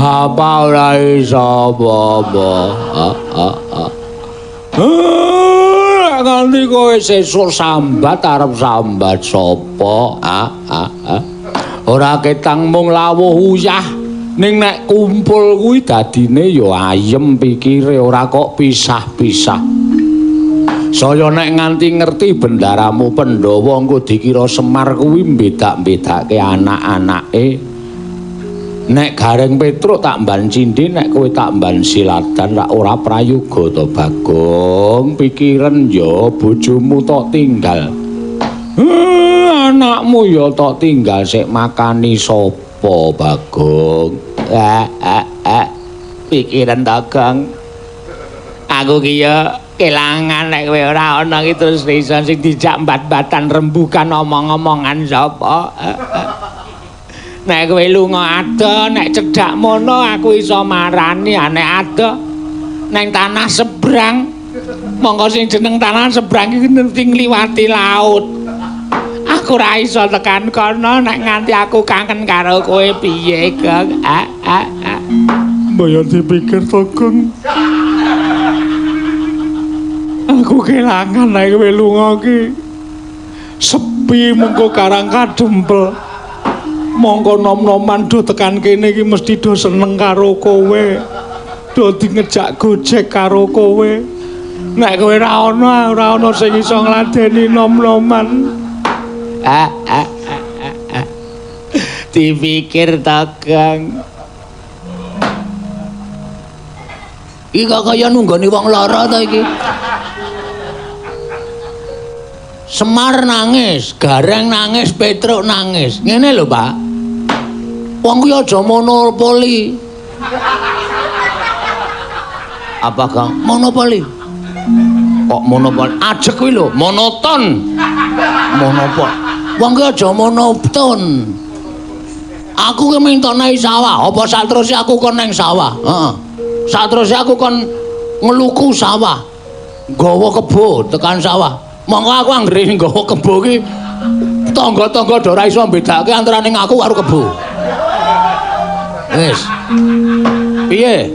Bapak ora iso apa-apa. Nganti kowe sesuk sambat arep sambat sapa? Ora ketang mung lawuh uyah. Ning nek kumpul kuwi dadine ya ayem pikire, ora kok pisah-pisah. Saya nek nganti ngerti bendaramu Pandhawa engko dikira Semar kuwi mbedak-mbedake anak-anake. Nek Gareng Petruk tak mban cindhe, nek kowe tak mban siladan rak ora prayoga to Bagong. Pikiren ya bojomu tok tinggal. Anakmu ya tok tinggal sik makani sapa Bagong? Pikiran to Gong. Aku ki ya kelangan nek kowe ora ana ki terus iso sing dijak mbat-mbatan rembukan omong-omongan sapa. Nek kowe lunga adoh, nek cedhak mono aku iso marani, nek adoh neng tanah sebrang. Monggo sing jeneng tanah sebrang iki ngerti ngliwati laut. Aku ora iso tekan kono nek nganti aku kangen karo kowe piye, Gong? Mbok yo dipikir to, Gong. Aku kelangan nek kowe lunga ki. Sepi mengko karang kadempel. Mongko nom-noman do tekan kene iki mesti do seneng karo kowe. Do ngejak gojek karo kowe. Nek kowe ora ana, ora ana sing iso ngladeni nom-noman. Dipikir to, Gong. Iki kok kaya nunggoni wong lara to iki. Semar nangis, Gareng nangis, Petruk nangis. Ngene lho, Pak. Wong kuwi aja monopoli. Apa, Kang? Monopoli. Kok monopoli? Ajek kuwi lho, monoton. Monopoli. Wong kuwi aja monoton. Aku ki minta nang sawah, apa sateruse aku kon nang sawah? Heeh. Sateruse aku kon ngeluku sawah. Nggawa kebo tekan sawah. Monggo aku anggere nggawa kebo ki tangga-tangga do ora iso mbedake antarane aku karo kebo. Wis. Piye?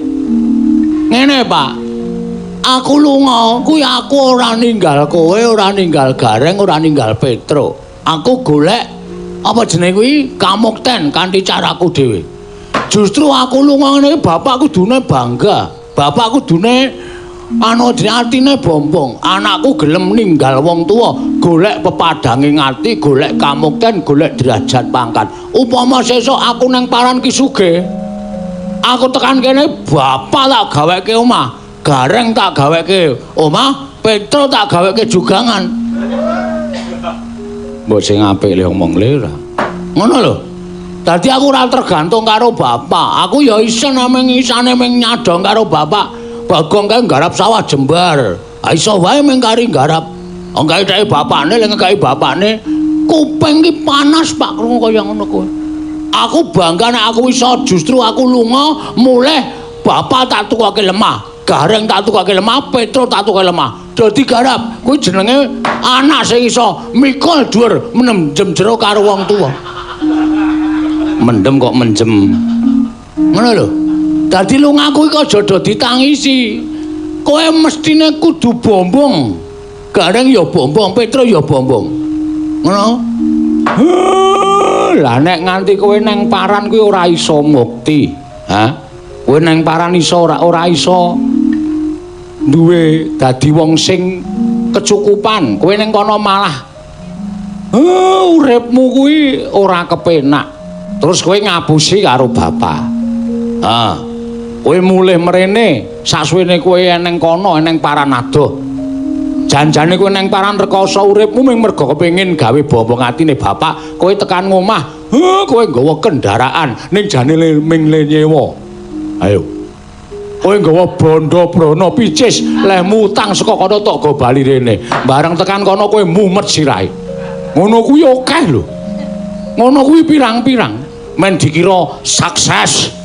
Ngene, Pak. Aku lunga kuwi aku ora ninggal kowe, ora ninggal Gareng, ora ninggal Petruk. Aku golek apa jenenge kuwi kamukten kanthi caraku dhewe. Justru aku lunga ngene iki bapak kudune bangga. Bapak kudune anu atine bombong, anakku gelem ninggal wong tuwa, golek pepadange ngati, golek kamukten, golek derajat pangkat. Upama sesuk aku nang paran ki sugih, aku tekan kene bapak tak gaweke omah, Gareng tak gaweke omah, Petro tak gaweke jugangan. Mbok sing apik le omong le ora. Ngono lho. Dadi aku ora tergantung karo bapak. Aku ya isen nameng isane meng nyadong karo bapak. Bagong kae nggarap sawah jembar. Ha iso wae meng kari nggarap. Engkae dheke bapakne lek ngekae bapakne kuping ki panas Pak krungu kaya ngono kuwi. Aku bangga nek aku iso justru aku lunga mulih bapak tak tukoke lemah, Gareng tak tukoke lemah, Petro tak tukoke lemah. Dadi garap kuwi jenenge anak sing iso mikul dhuwur mendem jero karo wong tuwa. Mendem kok menjem. Ngono lho. Dadi lungaku iki aja do ditangisi. Kowe mestine kudu bombong. Gareng ya bombong, Petro ya bombong. Ngono. Lah nek nganti kowe nang paran kuwi ora iso mukti. Ha? Kowe nang paran iso ora iso duwe dadi wong sing kecukupan. Kowe ning kono malah uripmu kuwi ora kepenak. Terus kowe ngapusi karo bapak. Ha. Kowe mulih mrene, saksuwene kowe eneng kono, eneng paran adoh. Janjane kowe neng paran rekoso uripmu mung mergo kepengin gawe bombong atine bapak, kowe tekan ngomah, kowe nggawa kendaraan ning jane ming le nyewa. Ayo. Kowe nggawa bondo brana picis, lehmu utang saka kono tok go bali rene. Bareng tekan kono kowe mumet sirahe. Ngono kuwi akeh lho. Ngono kuwi pirang-pirang men dikira sukses.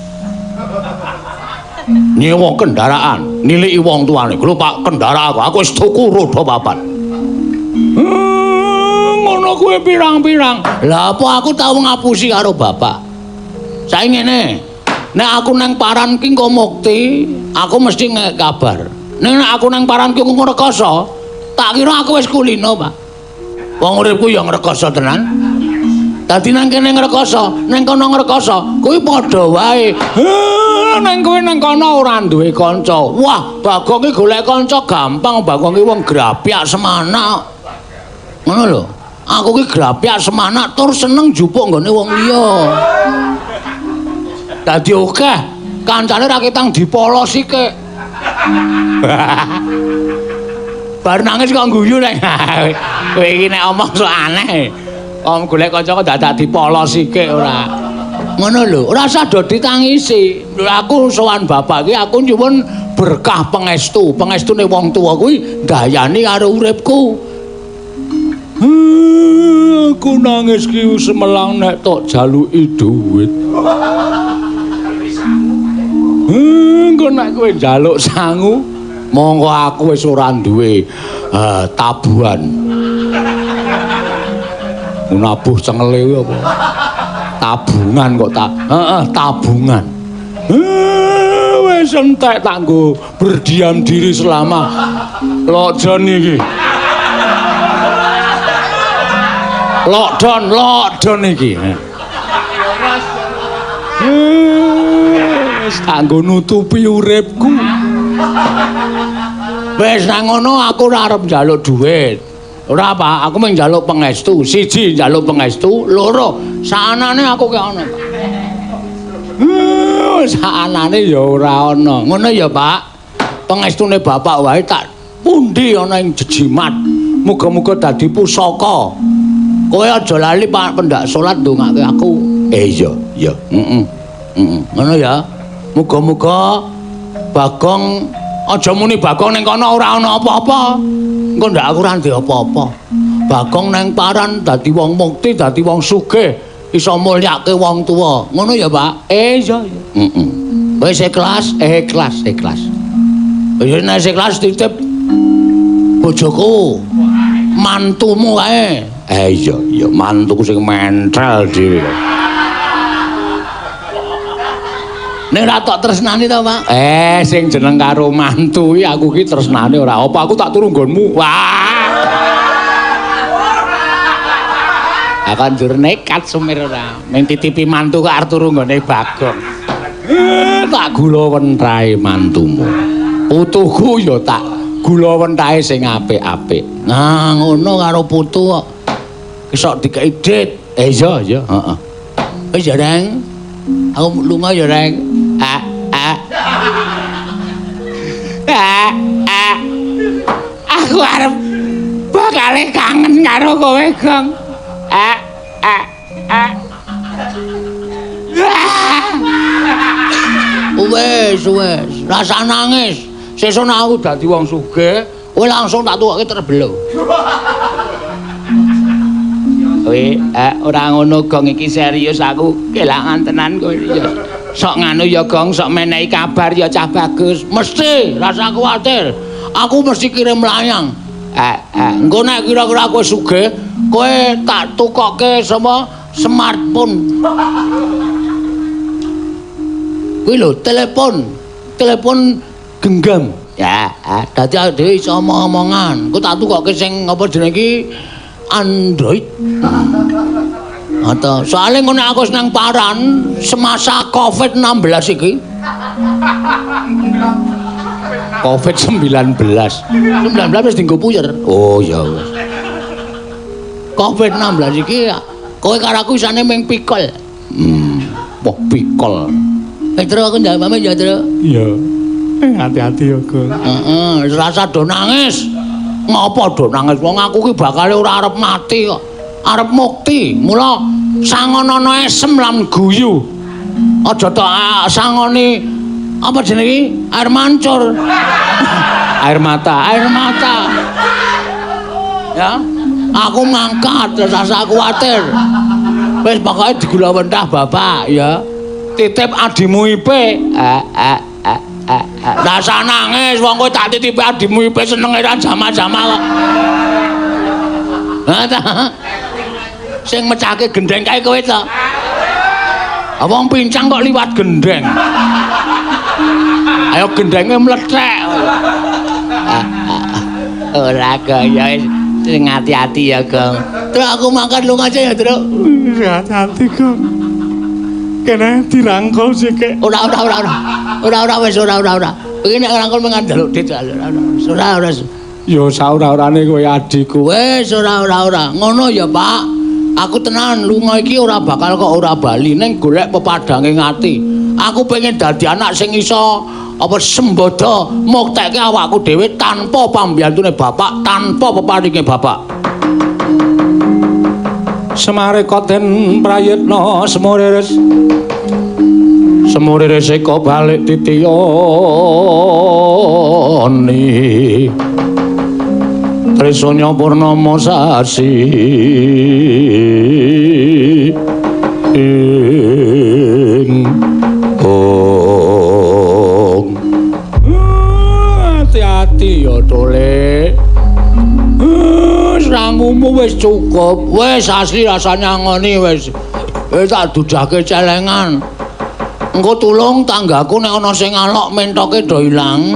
Nyewa kendaraan, niliki wong tuane. Lho Pak, kendaraan aku wis tuku roda papat. Ngono kuwi pirang-pirang. Lah apa aku tau ngapusi karo bapak? Saiki ngene. Nek aku nang paran ki engko mukti, aku mesti ngek kabar. Ning nek aku nang paran ki engko ngrekoso, tak kira aku wis kulino, Pak. Wong uripku ya ngrekoso tenan. Dadi nang kene ngrekoso, nang kono ngrekoso, kuwi padha wae. Nang kowe nang kono ora duwe kanca. Wah, Bagong ki golek kanca gampang, Bagong ki wong grapyak semanak. Ngono lho. Aku ki grapyak semanak tur seneng njupuk nggone wong liya. Dadi akeh kancane ra ketang dipolosi kek. Bar nangis kok guyu nek. Kowe iki nek omong sok aneh. Om golek kanca kok dadak dipolosi kek ora. Ngono lho, ora usah do ditangisi. Lho aku sowan bapak iki aku nyuwun berkah pangestu. Pangestune wong tuwa kuwi ndayani karo uripku. Aku nangis ki semelang nek tok jaluki dhuwit. Engko nek kowe njaluk sangu, monggo aku wis ora duwe tabuhan. Nabuh cengele kuwi apa? Tabungan kok tak. Heeh, tabungan. Wis entek tak nggo berdiam diri selama lockdown iki. Lockdown, lockdown iki. Wis tak nggo nutupi uripku. Wis nang ngono aku ora arep njaluk dhuwit. Ora apa, aku mung njaluk pangestu. Siji njaluk pangestu, loro saanane aku ki ana, Pak. Saanane ya ora ana. Ngono ya, Pak. Pangestune bapak wae tak pundi ana ing jejimat. Muga-muga dadi pusaka. Kowe aja lali Pak pendak salat ndongake aku. Iya, iya. Heeh. Heeh. Ngono ya. Muga-muga Bagong aja muni Bagong ning kono ora ana apa-apa. Engko ndak aku ora ndek apa-apa. Bagong nang paran dadi wong mukti, dadi wong sugih, iso mulyake wong tuwa. Ngono ya, Pak? Iya, iya. Heeh. Wis ikhlas, ikhlas, ikhlas. Ya nek ikhlas titip bojoku. Mantumu kae. Iya, iya, mantuku sing mentel dhewe. Nek ora tok tresnani to, Pak? Sing jeneng karo mantu iki aku ki tresnane ora. Apa aku tak turu nggonmu? Wah. Aku njur nekat sumir ora. Ning titipi mantu kok arep turu nggone Bagong. Tak gula wentahe mantumu. Putuku ya tak gula wentahe sing apik-apik. Nah, ngono karo putu kok. Kesok dikeki dit. Iya, iya, heeh. Wis ya, Reng. Aku lunga ya, Reng. A a. A a. Aku arep bakale kangen karo kowe, Gong. A a a. Wes, wes, rasa nangis. Sesuk nek aku dadi wong sugih, kowe langsung tak tukoke terbelo. Kowe ora ngono Gong, iki serius aku kelangan tenan kowe ya. Sok nganu ya Gong, sok menehi kabar ya cah bagus. Mesti, rasa kuwatir. Aku mesti kirim layang. Engko nek kira-kira kowe sugih, kowe tak tukoke sama smartphone. Kuwi lho, telepon. Telepon genggam. Ya, dadi dhewe iso omong-omongan. Engko tak tukoke sing apa jenenge iki Android. Atau soalnya ngono aku nang paran semasa Covid-16 iki. Covid-19. 19 wis dienggo puyer. Oh ya wis. Covid-16 iki kowe karo aku isane ming pikol. Wah pikol. Petro aku njaluk pamit ya, Tru. Iya. Hati-hati ya, Gong. Heeh, wis rasa do nangis. Ngopo do nangis? Wong aku ki bakale ora arep mati kok. Arep mukti. Mula sangonono esem lan guyu. Aja tok sangoni apa jenenge iki? Air mancur. Air mata, air mata. Ya. Aku mangkat, rasa kuwatir. Wis pokoke digula wentah bapak ya. Titip adimu Ipe. Rasa nangis wong kowe tak titipi adimu Ipe senenge ra jama-jama kok. Ha ta. Sing mecahke gendheng kae kowe to. Wong pincang kok liwat gendeng. Ayo gendenge mlethek. Ora kaya sing ati-ati ya, Gong. Truk aku mangkat lunga aja ya, Truk. Hati-hati, Gong. Kene dirangkul sik. Ora ora ora ora. Ora ora wis ora ora ora. Iki nek ngrangkul mung njaluk dit ora ora ora. Ya saora-orane kowe adikku. Wis ora ora ora. Ngono ya, Pak. Aku tenan lunga iki ora bakal kok ora bali ning golek pepadange ati. Aku pengen dadi anak sing iso apa sembodo muktekke awakku dhewe tanpa pambiyantune bapak, tanpa peparinge bapak. Semareka den prayitna semuriris. Semuriris eka balik titiyani. Trisanya purnama sasi. Ing ong. Hati-hati ya, Tole. Sangumu wis cukup. Wis asli rasane ngoni wis. Wis tak dudahke celengan. Engko tulung tanggaku nek ana sing alok mentoke do ilang.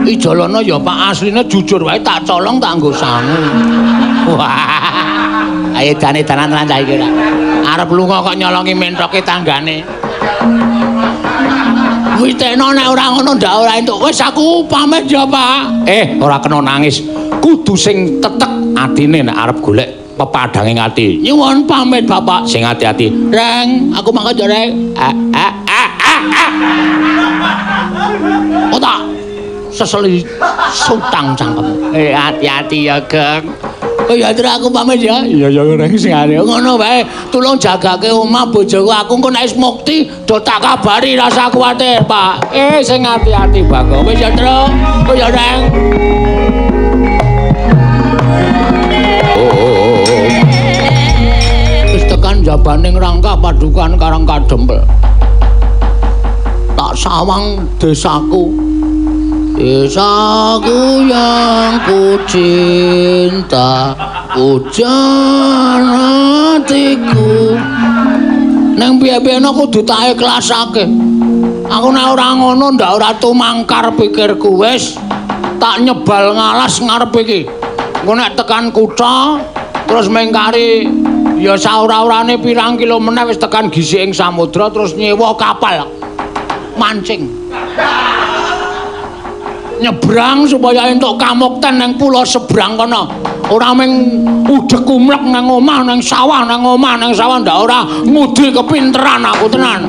Ijolana ya Pak, asline jujur wae tak colong tak nggo sangu. Wah. Ayo dane-danan tenan cah iki ora. Arep lunga kok nyolongi mentoke tanggane. Witekno nek ora ngono ndak ora entuk. Wis aku pamit ya, Pak. Ora kena nangis. Kudu sing tetek atine nek arep golek pepadange ati. Nyuwun pamit, Bapak. Sing ati-ati. Reng, aku mangkat ya, Reng. Oh tak seseli sutang cangkem. Hati-hati ya, Geng. Oh ya, terus aku pamit ya. Iya ya, Reng, sing ati. Ngono wae, tulung jagake omah bojoku. Aku engko nek wis mukti do tak kabari, rasa kuwatir, Pak. Sing ati-ati, Bagong. Wis ya, Truk. Oh ya, Reng. Wis tekan jabane ngrangkah padukan Karang Kadempel. Tak sawang desaku. Desaku yang ku cinta, hujan hatiku. Neng piye-piyene kudu tak ikhlasake. Aku nek ora ngono ndak ora tumangkar pikirku wis. Tak nyebal ngalas ngarep iki. Engko nek tekan kutha terus mengkari ya saora-orane pirang kilo meneh wis tekan gisik ing samudra terus nyewa kapal mancing. Nyebrang supaya entuk kamukten nang pulau sebrang kono. Ora mung udhek kumlek nang omah nang sawah nang omah nang sawah ndak ora ngudi kepinteran aku tenan.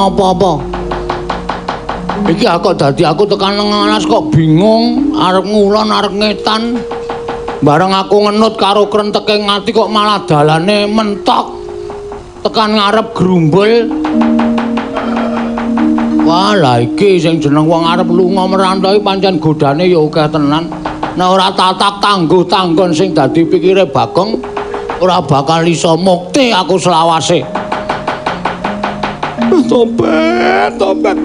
Apa-apa. Iki aku dadi aku tekan nang alas kok bingung, arep ngulon arep ngetan. Bareng aku ngenut karo krenteke ngati kok malah dalane mentok. Tekan ngarep grumbul. Wah, lah iki sing jeneng wong arep lunga merantau iki pancen godane ya akeh tenan. Nek ora tatak tangguh tanggon sing dadi pikire Bagong ora bakal iso mukti aku selawase. Tobat, tobat.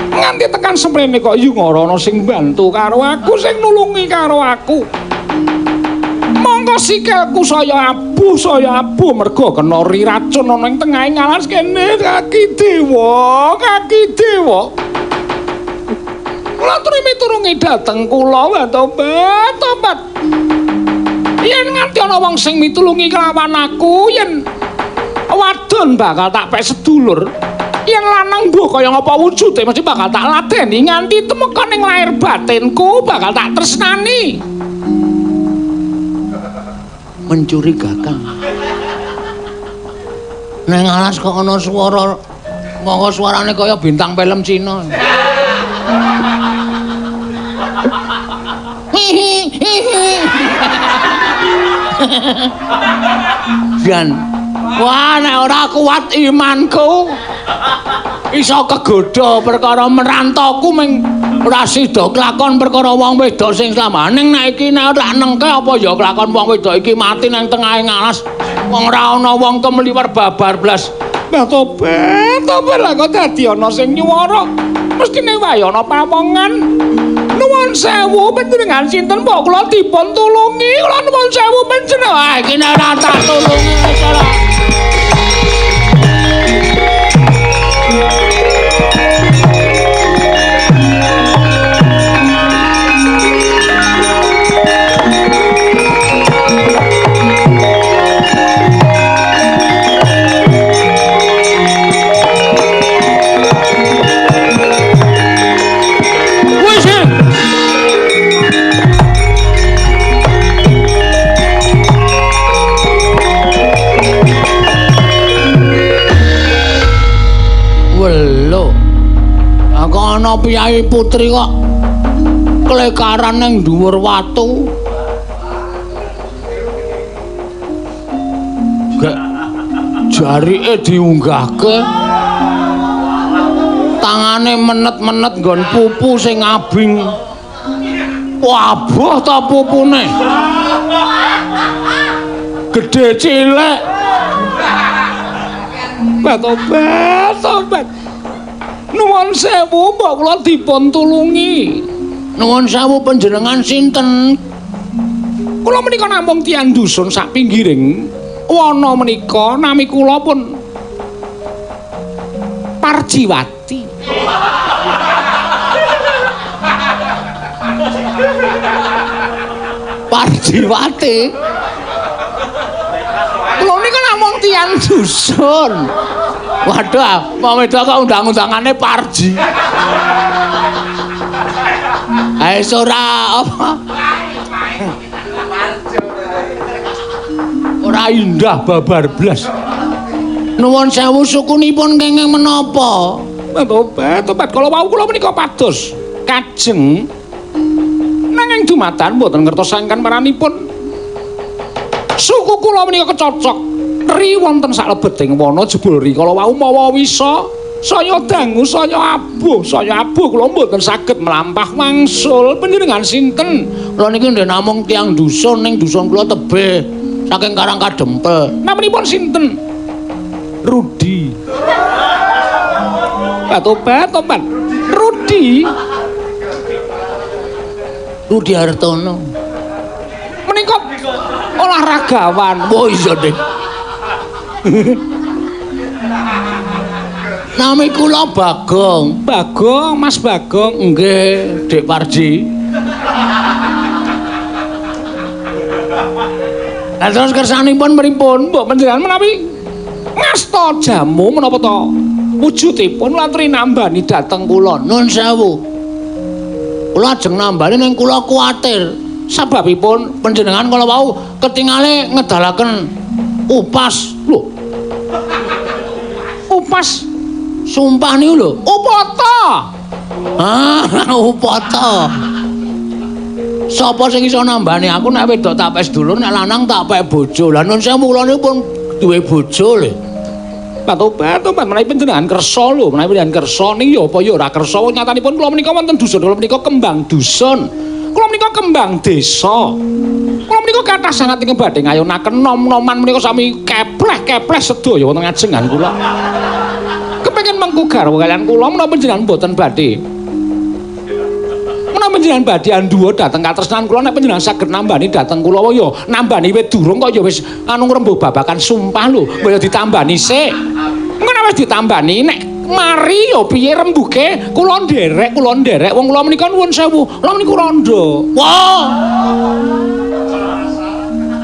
Nganti tekan semrene kok yu ora ana sing bantu karo aku, sing nulungi karo aku. Mongko sikilku saya abuh mergo kena racun ana ing tengahing alas kene. Kaki dewa, kaki dewa. Kula aturi miturungi dhateng kula, tobat, tobat. Yen nganti ana wong sing mitulungi kelawan aku, yen wadon bakal tak pek sedulur. Yen lanang mbuh kaya ngapa wujude mesti bakal tak ladeni nganti temeka ning lahir batinku bakal tak tresnani. Mencurigakan. Neng alas kok ana swara monggo suarane kaya bintang film Cina. Jan, wah nek ora kuat imanku iso kegodha perkara merantoku ming ora sida kelakon perkara wong wedok sing slamane. Nek iki nek ora nengke apa ya kelakon wong wedok iki mati nang tengahing alas. Wong ora ana wong kemliwer babar blas. Mbah Tobat, tobat lah kok dadi ana sing nyuwara. Mestine wae ana pawongan. Nuwun sewu panjenengan sinten mbok kula dipun tulungi. Kula nuwun sewu panjenengan. Wah iki nek ora tak tulungi wis ora. Welo. Aku ana piyai putri kok klekaran ning dhuwur watu. Gek jarike diunggahke. Tangane menet-menet nggon pupu sing abing. Wah, aboh ta pupune. Gedhe cilik. Mbah Tobat, tobat. Nuwun sewu mbok kula dipun tulungi. Nuwun sewu panjenengan sinten? Kula menika namung tiyang dusun sak pinggiring wana menika, nami kula pun Parjiwati. Parjiwati? Kula nika namung tiyang dusun. Waduh, wong wedok kok undang-undangane Parji. Ae ora apa? Ora indah babar blas. Nuwun sewu sukunipun kenging menapa? Tobat, tobat kala wau kula menika pados kajeng nanging dumatan mboten ngertos sangkan maranipun. Suku kula menika kecocok ri wonten saklebeting wana jebul ri kala wau mawa wisa saya dangu saya abuh kula mboten saged mlampah wangsul. Panjenengan sinten? Kula niki nggih namung tiyang dusun ning dusun kula tebih saking Karang Kadempel. Namanipun sinten? Rudi. Tobat, tobat. Rudi. Rudi Hartono. Menika olahragawan. Oh iya deh. Nami kula Bagong. Bagong, Mas Bagong. Nggih, Dik Parji. Lah terus kersanipun pripun? Mbok panjenengan menawi ngasta jamu menapa to wujudipun latri nambani dhateng kula? Nun sewu. Kula ajeng nambani ning kula kuwatir. Sababipun panjenengan kala wau ketingale ngedalaken upas. Lho. Upas sumpah niku lho. Upata. Ah, upata. Sapa sing iso nambani aku nek wedok tak pek sedulur, nek lanang tak pek bojo. Lah nun sewu kula niku pun duwe bojo lho. Tobat, tobat menawi panjenengan kersa lho, menawi panjenengan kersa ning ya apa ya ora kersa. Wong nyatanipun kula menika wonten dusun, kula menika kembang dusun. Kula menika kembang desa. Kula menika kathah sanget ingkang badhe ngayonaken nom-noman menika sami kepleh-kepleh sedaya wonten ngajengan kula. Kepengin mengku garwa kaliyan kula menapa panjenengan mboten badhe? Menapa panjenengan badhe andhuwa dhateng katresnan kula? Nek panjenengan saged nambani dhateng kula ya nambani wit durung kok ya wis anu ngrembug babakan sumpah lho, mbok ya ditambani sik. Engko nek wis ditambani nek mari ya piye rembuke? Kula nderek wong kula menika nuwun sewu, kula menika rondo. Wah.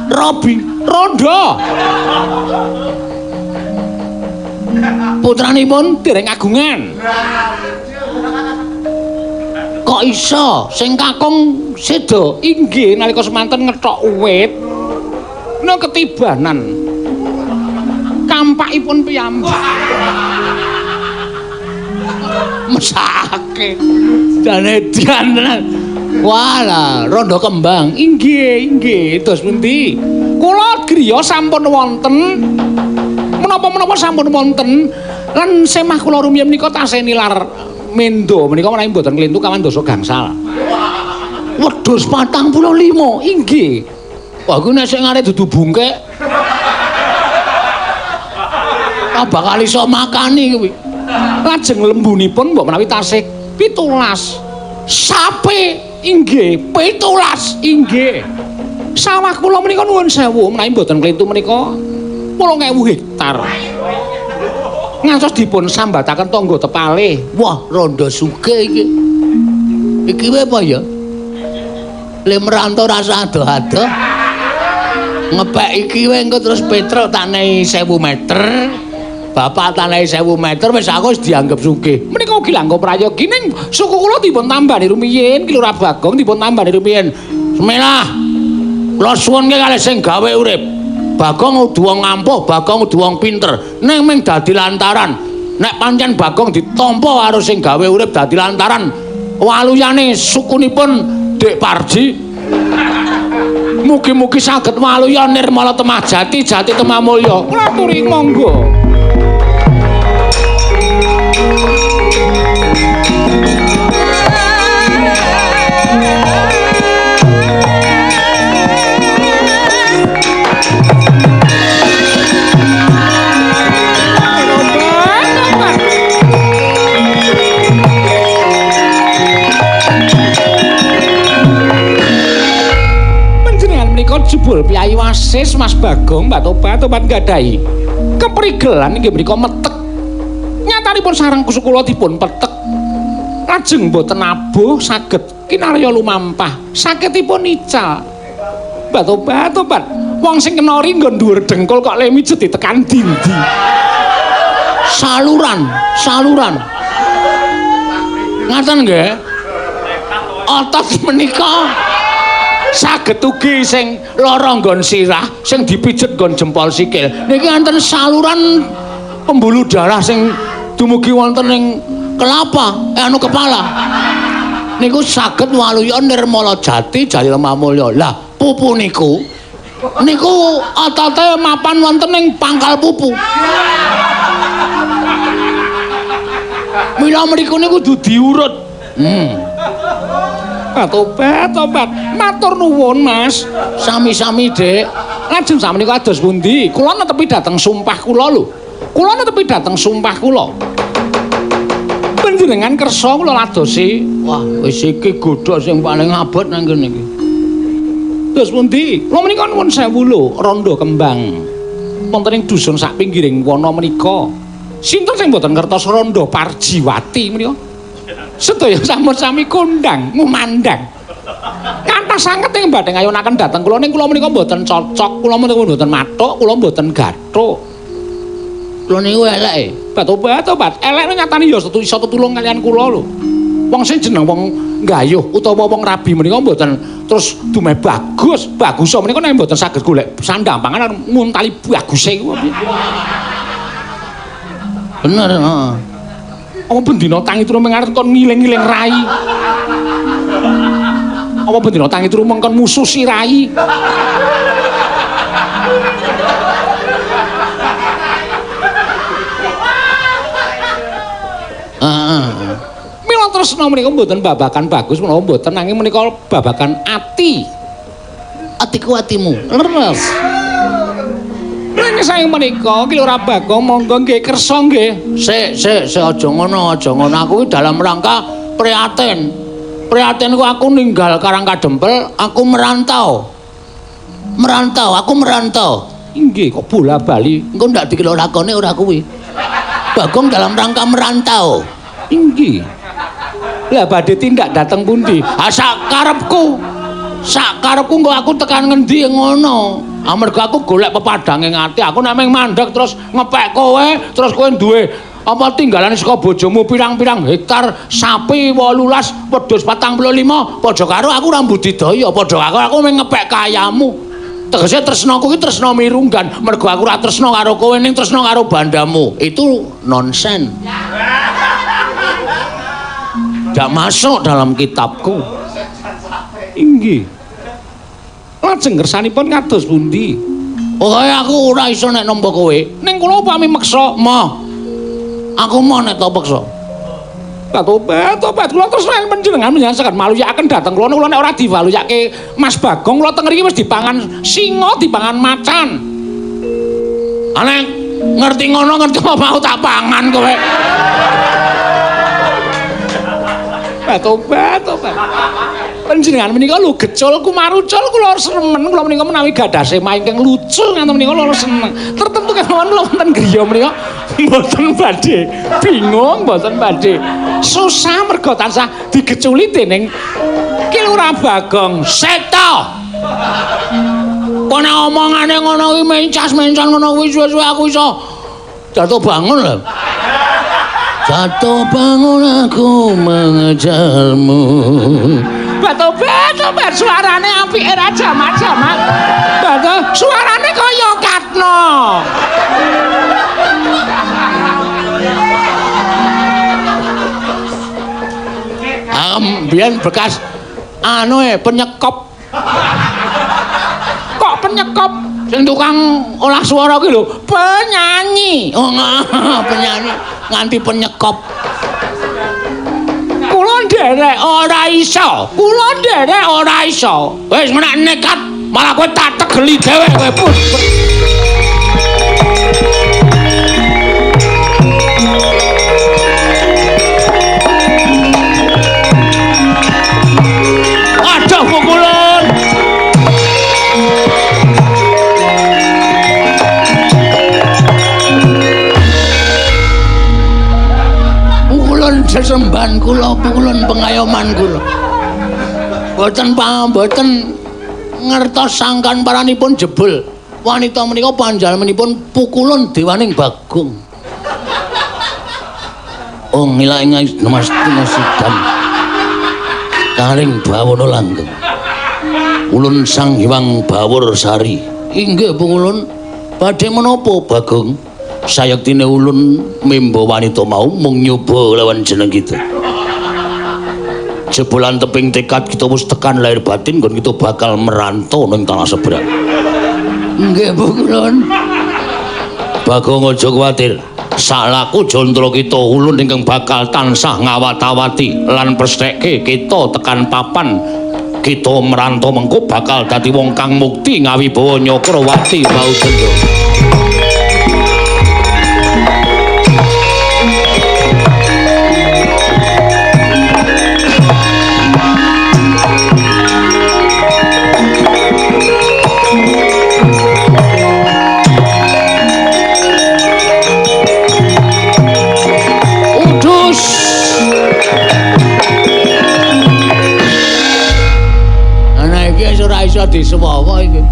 Robi rondo. Putranipun dereng agungan. Kok iso sing kakung seda? Inggih, nalika semanten ngethok wit no ketibanan kampakipun piyambak. Mesake jane dian tenan. Walah, rondo kembang. Inggih, inggih. Dos pundi? Kula griya sampun wonten. Menapa-menapa sampun wonten. Lan semah kula rumiyin menika tasih nilar mendo menika menawi mboten klentu kawan dasa gangsal. Wedhus 45. Inggih. Wah, kuwi nek sing arep dudu bungkek. Ah, bakal iso makani kuwi. Lajeng lembunipun mbok menawi tasih 17. Sape inggih 17 inggih. Sawah kula menika nuwun sewu menawi mboten klentu menika 8.000 hektar. Ngantos dipun sambataken tangga tepalih. Wah, rondo sugih iki. Iki wae apa ya? Le merantau rasa adoh-adoh. Ngepek iki wae engko terus Petruk tak nehi 1000 meter. Bapak tak nehi 1000 meter wis aku wis dianggep sugih. Menika ugi langkung prayogi ning suku kula dipun tambani rumiyin, Ki Lurah Bagong dipun tambani rumiyin. Bismillah. Kula suwunke kalih sing gawe urip. Bagong kudu wong ampuh, Bagong kudu wong pinter. Ning ming dadi lantaran. Nek pancen Bagong ditampa karo sing gawe urip dadi lantaran waluyane sukunipun Dik Parji. Mugi-mugi saged waluya nirmala temah jati, jati temah mulya. Kula aturi monggo. Jebul Piyai Wasis Mas Bagong Mbak Tobat tobat nggadahi keprigelan inggih menika metek. Nyatanipun sareng kula dipun petek. Lajeng mboten abuh saged kinarya lumampah. Sakitipun ical. Mbak Tobat tobat wong sing kenori nggon dhuwur dengkul kok le mijet ditekan dindi. Saluran, saluran. Ngaten nggih. Otot menika saged ugi sing lara nggon sirah, sing dipijet nggon jempol sikil. Niki wonten saluran pembuluh darah sing dumugi wonten ing kelapa, anu kepala. Niku saged waluya nirmala jati jati lemah mulya. Lah, pupu niku niku otote mapan wonten ing pangkal pupu. Mila mriku niku kudu diurut. Tobat, tobat. Matur nuwun, Mas. Sami-sami, Dik. Lajeng sakmenika kados pundi? Kula netepi dhateng sumpah kula lho. Kula netepi dhateng sumpah kula. Panjenengan kersa kula ladosi. Wah, wis iki godha sing paling abot nang kene iki. Terus pundi? Kula menika nuwun sewu lho, rondo kembang. Wonten ing dusun sak pinggiring wana menika. Sinten sing mboten ngertos rondo Parjiwati menika? Sedaya sampun sami kondang ngumandang. Kathah sanget ing badhe ngayunaken dhateng kula ning kula menika mboten cocok, kula menika mboten mathuk, kula mboten gathuk. Kula niku eleke. Batobat, elek nyatane ya iso tetulung kalian kula lho. Wong sing jeneng wong nggayuh utawa wong rabi menika mboten terus dumeh bagus, bagus menika nek mboten saged golek sandang pangan nguntali baguse iku piye. Bener, heeh. Apa bendina tangi turu mengarep kon ngiling-ngiling rai. Apa bendina tangi turu mengkon mususi rai. Heeh. Mila tresna menika mboten babagan bagus menawa mboten nanging menika babagan ati. Atiku atimu. Leres. Ning saeng menika Ki Lurah Bagong monggo nggih kersa nggih. Sik sik sik aja ngono, aja ngono. Aku iki dalam rangka prihatin. Prihatin ku aku ninggal Karang Kadempel, aku merantau. Merantau, aku merantau. Inggih kok bola-bali. Engko ndak dikira lakone ora kuwi. Bagong dalam rangka merantau. Inggih. Lah badhe tindak dateng pundi? Ha sak karepku. Sak karepku engko aku tekan ngendi ngono. Amarga aku golek pepadhange ati, aku nek mung mandeg terus ngepek kowe, terus kowe duwe Apa tinggalan saka bojomu pirang-pirang hektar sapi 18 wedhus 45 padha karo aku ora budidaya, padha karo aku mung ngepek kayamu. Tegese tresnaku iki tresna mirunggan, mergo aku ora tresna karo kowe ning tresna karo bandamu. Itu nonsen. Ndak masuk dalam kitabku. Inggih. Lajeng kersanipun kados pundi? Pokoke aku ora iso nek nampa kowe. Ning kula upami meksa, moh. Aku moh nek tak peksa. Tobat, tobat kula terus nek panjenengan saged maluyakaken dhateng kula kula nek ora diwaluyake Mas Bagong kula teng mriki wis dipangan singa, dipangan macan. Nek ngerti ngono ngerti apa aku tak pangan kowe. Tobat, tobat. Panjenengan menika lho gecul kumarucul kula remen kula menika menawi gadah sema ingkang lucu ngantos menika kula seneng. Tertentu kemawon kula wonten griya menika mboten badhe bingung, mboten badhe susah mergo tansah digeculi dening Ki Lurah Bagong. Seto. Kok nek omongane ngono kuwi mencas-mencan ngono kuwi suwe-suwe aku iso jatuh bangun lho. Jatuh bangun aku mengejarmu. Tobat, tobat suarane apike ra jamak-jamak. Bato suarane kaya Katno. Biyen bekas anu penyekop. Kok penyekop? Sing tukang olah suara ki lho, penyanyi. Oh, penyanyi nganti penyekop. Kula nderek ora iso. Kula nderek ora iso. Wis menak nekat, malah kowe tak tegeli dhewe kowe pun. Aduh pukulan. Pukulan sesembahan kula, pukulan pengayoman kula. Boten boten ngertos sangkan paranipun jebul. Wanita menika panjalmanipun pukulun dewaning Bagong. Oh ngilang mas sidam. Karing bawono langgeng. Ulun Sang Hyang Bawor Sari. Inggih pukulun. Badhe menapa Bagong? Sayektine ulun memba wanita mau mung nyoba lawan jeneng kita. Jebolan teping tekad kita wis tekan lahir batin nggon kita bakal merantau ning tanah seberang. Nggih pukulun. Bagong aja kuwatir. Salaku jantra kita ulun ingkang bakal tansah ngawat-awati lan pestheke kita tekan papan kita merantau mengko bakal dadi wong kang mukti ngawibawa Nyakrawati Baudendra. Disuwawa iki.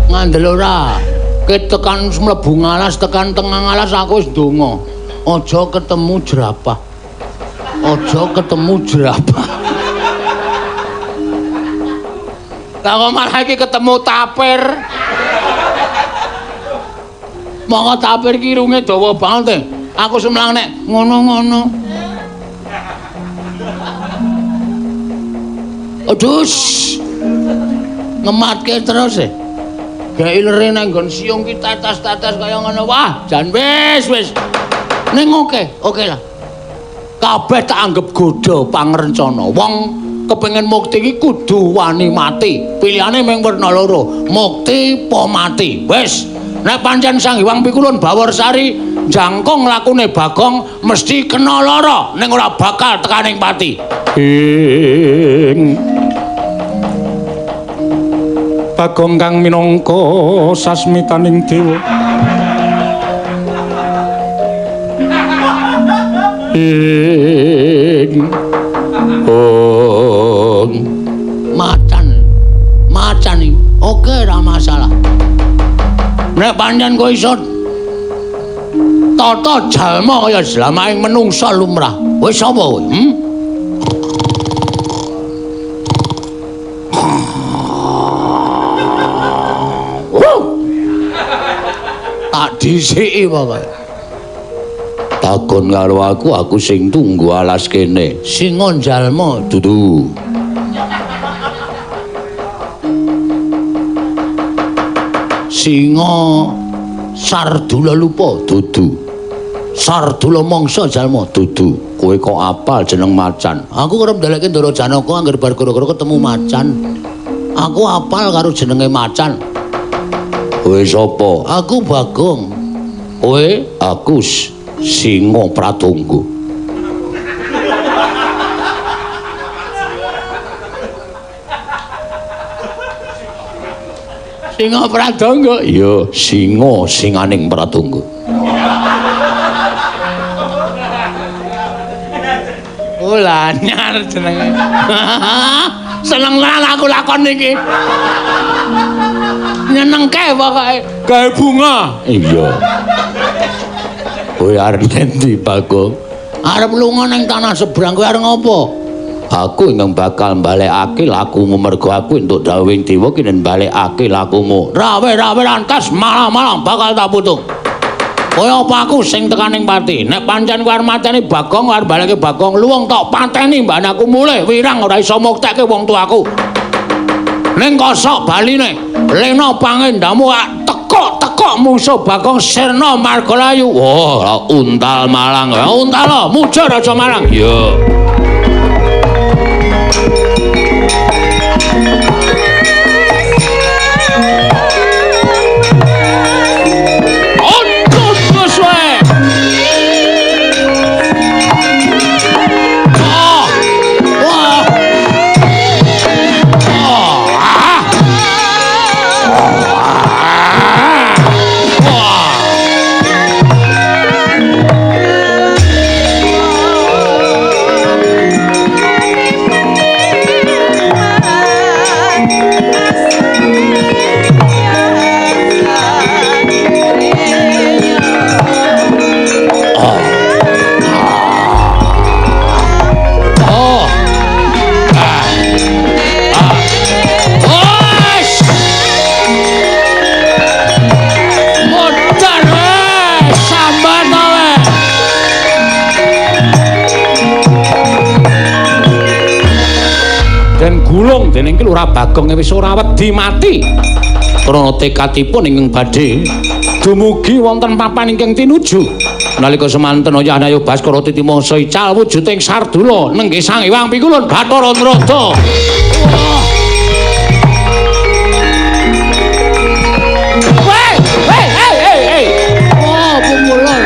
Ngandel ora? Ket tekan mlebu ngalas tekan tengah ngalas aku wis ndonga. Aja ketemu jerapah. Aja ketemu jerapah. Lah kok malah iki ketemu tapir. Monggo tapir ki irunge dawa banget. Aku semlang nek ngono-ngono. Aduh. Ngematke terus e. Gawe lere nang nggon siung ki tetes-tetes kaya ngono. Wah, jan wis wis. Ning oke, oke lah. Kabeh tak anggap godha pangrencana. Wong kepengin mukti iki kudu wani mati. Pilihane mung werna loro, mukti apa mati. Wis, nek pancen Sang Hyang Pikulun Baworsari jangkung lakune Bagong mesti kena lara ning ora bakal tekaning pati. Ing Bagong kang minangka sasmitaning dewa. Ing ong macan. Macan iki. Oke, ora masalah. Nek pancen kowe iso Tata jalma kaya jlamaing menungsa lumrah. Wis sapa kowe? Tak dhisiki pokoke. Takon karo aku, aku sing tunggu alas kene. Singa jalma dudu. Singa Sardula lupa dudu. Sardula mangsa jalma dudu. Kowe kok apal jeneng macan? Aku kerep ndelekke Ndara Janaka angger bar gara-gara ketemu macan. Aku apal karo jenenge macan. Kowe sapa? Aku Bagong. Kowe? Aku Singa Pratangga. Singa Pratangga? Iya, singa singaning Pratangga. Oh, lanyar jenenge. Seneng tenan aku lakon iki. Nyenengke pokoke. Gawe bunga. Iya. Kowe arep endi, Bagong? Arep lunga ning tanah seberang, kowe arep ngopo? Aku ingkang bakal mbalekake lakumu mergo aku entuk dawuhing dewa ki nen mbalekake lakumu. Rawe-rawe lantas malang-malang bakal tak putung. Kaya apa aku sing tekaning pati? Nek pancen kowe arep mateni Bagong, arep baleke Bagong, luwung tok pateni mbah aku mulih wirang ora iso muktekke wong tuaku. Ning kosok baline, lena pangendamu tekok-tekok mungsuh Bagong sirna margalayu. Wah, untal malang. Untal muja raja malang. Iya. Gulung dening ki Lurah Bagong wis ora wedi mati. Krana tekadipun ingkang badhe dumugi wonten papan ingkang tinuju. Nalika semanten Ayah Baskara titimangsa ical wujuding Sardula nenggih Sang Hyang Pikulun Bathara Narada. Weh, weh, hey, hey, hey. Oh, pumulan.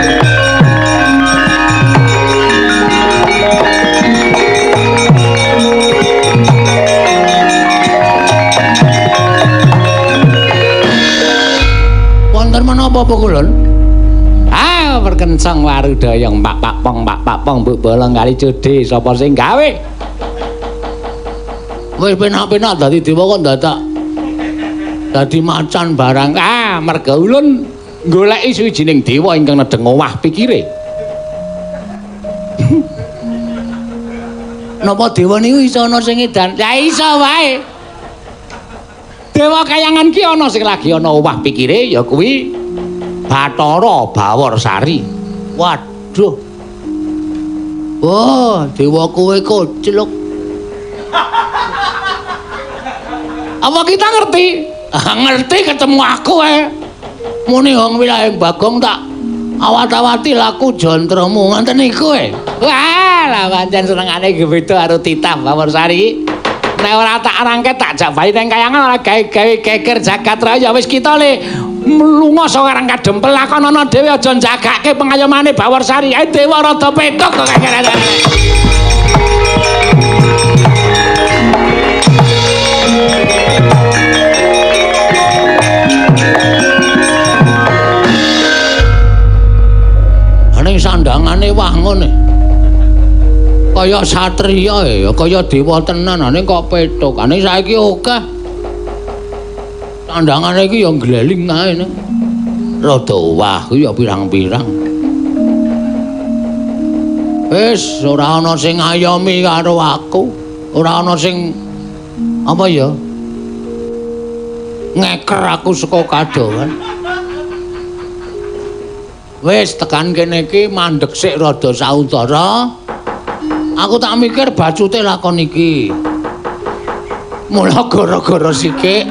Menapa pukulun? Ah, perkencang warudayang pak pak pong pak pak pong mbok bolong kali jode sapa sing gawe? Wis penak-penak dadi dewa kok dadak dadi macan barang. Ah, merga ulun goleki suwijining dewa ingkang nedheng owah pikire. Napa dewa niku iso ana sing edan? Ya iso wae. Dewa kayangan ki ana sing lagi ana owah pikire ya kuwi Bathara Bawarsari. Waduh. Oh, dewa kowe kocluk. Apa kita ngerti? Ngerti ketemu aku ae. Muni wong wilahing Bagong tak awat-awati laku jantramu ngoten niku e. Wah, lah pancen senengane iki beda karo titah Bawarsari. Nek ora tak rangket tak jak bayi nang kayangan ora gawe-gawe geger jagat raya wis kita le mlunga saka Karang Kadempel lakonana dhewe aja njagake pengayomane Bawarsari. Ae dewa rada petuk kok kaya. Ning sandangane wah ngene. Kaya satriya ya, kaya dewa tenan ane kok petuk. Ane saiki akeh. Sandangane iki ya ngleling ae ning. Rada owah kuwi ya pirang-pirang. Wis ora ana sing ngayomi karo aku, ora ana sing apa ya? Ngeker aku saka kadohan. Wis tekan kene iki mandeg sik rada sauntara. Aku tak mikir bacute lakon iki. Mula gara-gara sikik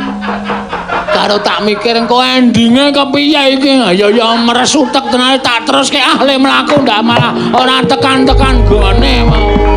karo tak mikir engko endinge kepiye iki. Ya ya meres utek tenan tak teruske ah le mlaku ndak malah ora tekan-tekan gone mau.